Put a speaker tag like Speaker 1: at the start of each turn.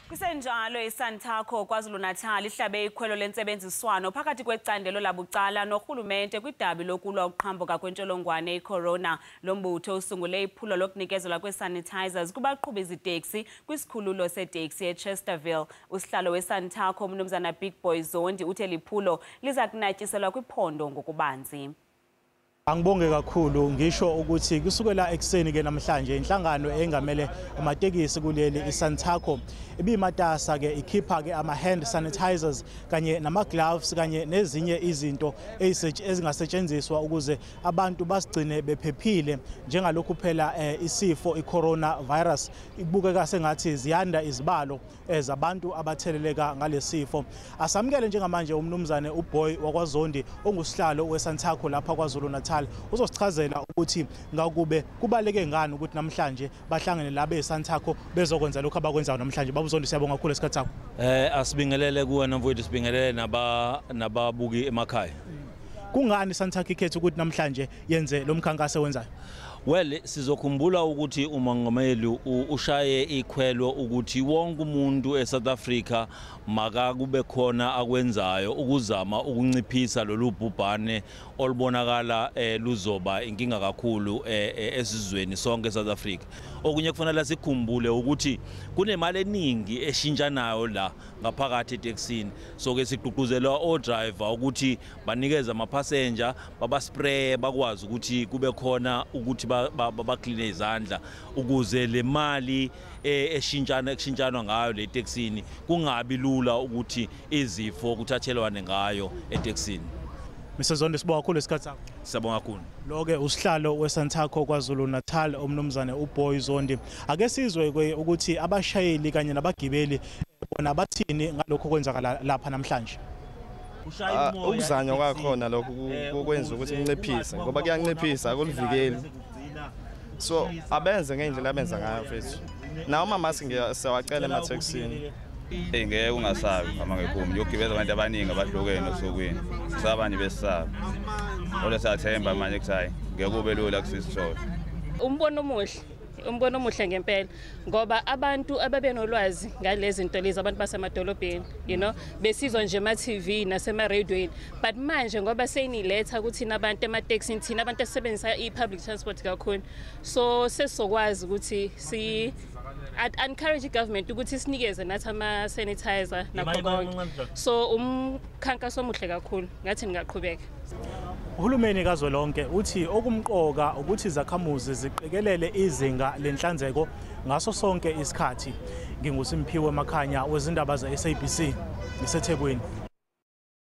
Speaker 1: Kusenjalo, iSantaco KwaZulu-Natal ihlabe ikhwelo lentsebenziswano phakathi kwecandelo labucala norhulumente kwidabi lokulwa ukuqhambuka kwentsholongwane icorona. Lo mbutho usungule iphulo lokunikezelwa kwe-sanitizers kubaqhubi ziteksi kwisikhululo seteksi eChesterville. Usihlalo weSantaco, umnumzana Big Boy Zondi, uthe liphulo liza kunatyiselwa kwiphondo ngokubanzi.
Speaker 2: Angibonge kakhulu. Ngisho ukuthi kusukela ekuseni ke namhlanje inhlangano engamele amatekisi kuleli, iSantaco, ibimatasa ke ikhipha ke ama hand sanitizers kanye nama gloves kanye nezinye izinto ezingasetshenziswa ukuze abantu basigcine bephephile, njengalokhu phela isifo iCoronavirus ibukeka sengathi ziyanda izibalo zabantu abatheleleka ngalesifo. Asamukele njengamanje umnumzane uBoy wakwaZondi, ongusihlalo weSantaco lapha KwaZulu Natal. Uzosichazela ukuthi ngakube kubaleke ngani ukuthi namhlanje bahlangene la beSantaco bezokwenza lokhu abakwenzayo namhlanje. Baba uZondi, siyabonga kakhulu esikhathi sakho.
Speaker 3: Asibingelele kuwena mfowethu, sibingelele nababuki emakhaya.
Speaker 2: Kungani Santaco ikhethe ukuthi namhlanje yenze lo mkhankaso wenzayo?
Speaker 3: Well, sizokhumbula ukuthi umongameli ushaye ikhwelo ukuthi wonke umuntu eSouth Africa makakube khona akwenzayo ukuzama ukunciphisa lolu bhubhane olubonakala luzoba inkinga kakhulu esizweni sonke eSouth Africa. Okunye kufanele sikhumbule ukuthi kunemali eningi eshintshanayo la ngaphakathi etekisini, so ke sigqugquzelwa o-driver ukuthi banikeze ama-passenger, baba-spray, bakwazi ukuthi kube khona ukuthi bakline izandla ukuze le mali eshintshana kushintshanwa ngayo le tekisini kungabi lula ukuthi izifo kuthathelwane ngayo etekisini.
Speaker 2: Mr Zondi, sibonga kakhulu isikhathi sakho.
Speaker 3: Siyabonga kakhulu.
Speaker 2: Lo ke usihlalo weSantaco KwaZulu Natal, umnumzane uBoy Zondi. Ake sizwe ke ukuthi abashayeli kanye nabagibeli bona bathini ngalokho kwenzakala lapha namhlanje.
Speaker 4: Ukuzanywa kwakhona lokhu kukwenza ukuthi kunciphise, ngoba kuyanciphisa, akulivikeli. So abenze ngendlela abenza ngayo, mfethu. Nawo ama-mask siyawacela emathekisini.
Speaker 5: Eyi, ngeke ungasabi uma ngekhumbi uyogibeza abantu abaningi abahlukene osukwini, sabanye besisaba, kodwa siyathemba manje ukuthi hhayi, ngeke kube lula kusisithole.
Speaker 6: Umbono omuhle, umbono omuhle ngempela, ngoba abantu ababenolwazi ngalezi zinto lezi abantu basemadolobheni, besizwa nje ema-TV nasema-radioweni, but manje ngoba seyiniletha kuthina abantu ematekisini, thina abantu esisebenzisa i-public transport kakhulu, so sesizokwazi ukuthi si I'd encourage i-government ukuthi sinikeze nathi ama-sanitizer nakho konke. So umkhankaso omuhle kakhulu, ngathi ningaqhubeka.
Speaker 2: Uhulumeni kazwelonke uthi okumqoka ukuthi izakhamuzi ziqikelele izinga lenhlanzeko ngaso sonke isikhathi. NginguSimphiwe Makhanya wezindaba ze-SABC, ngiseThekwini.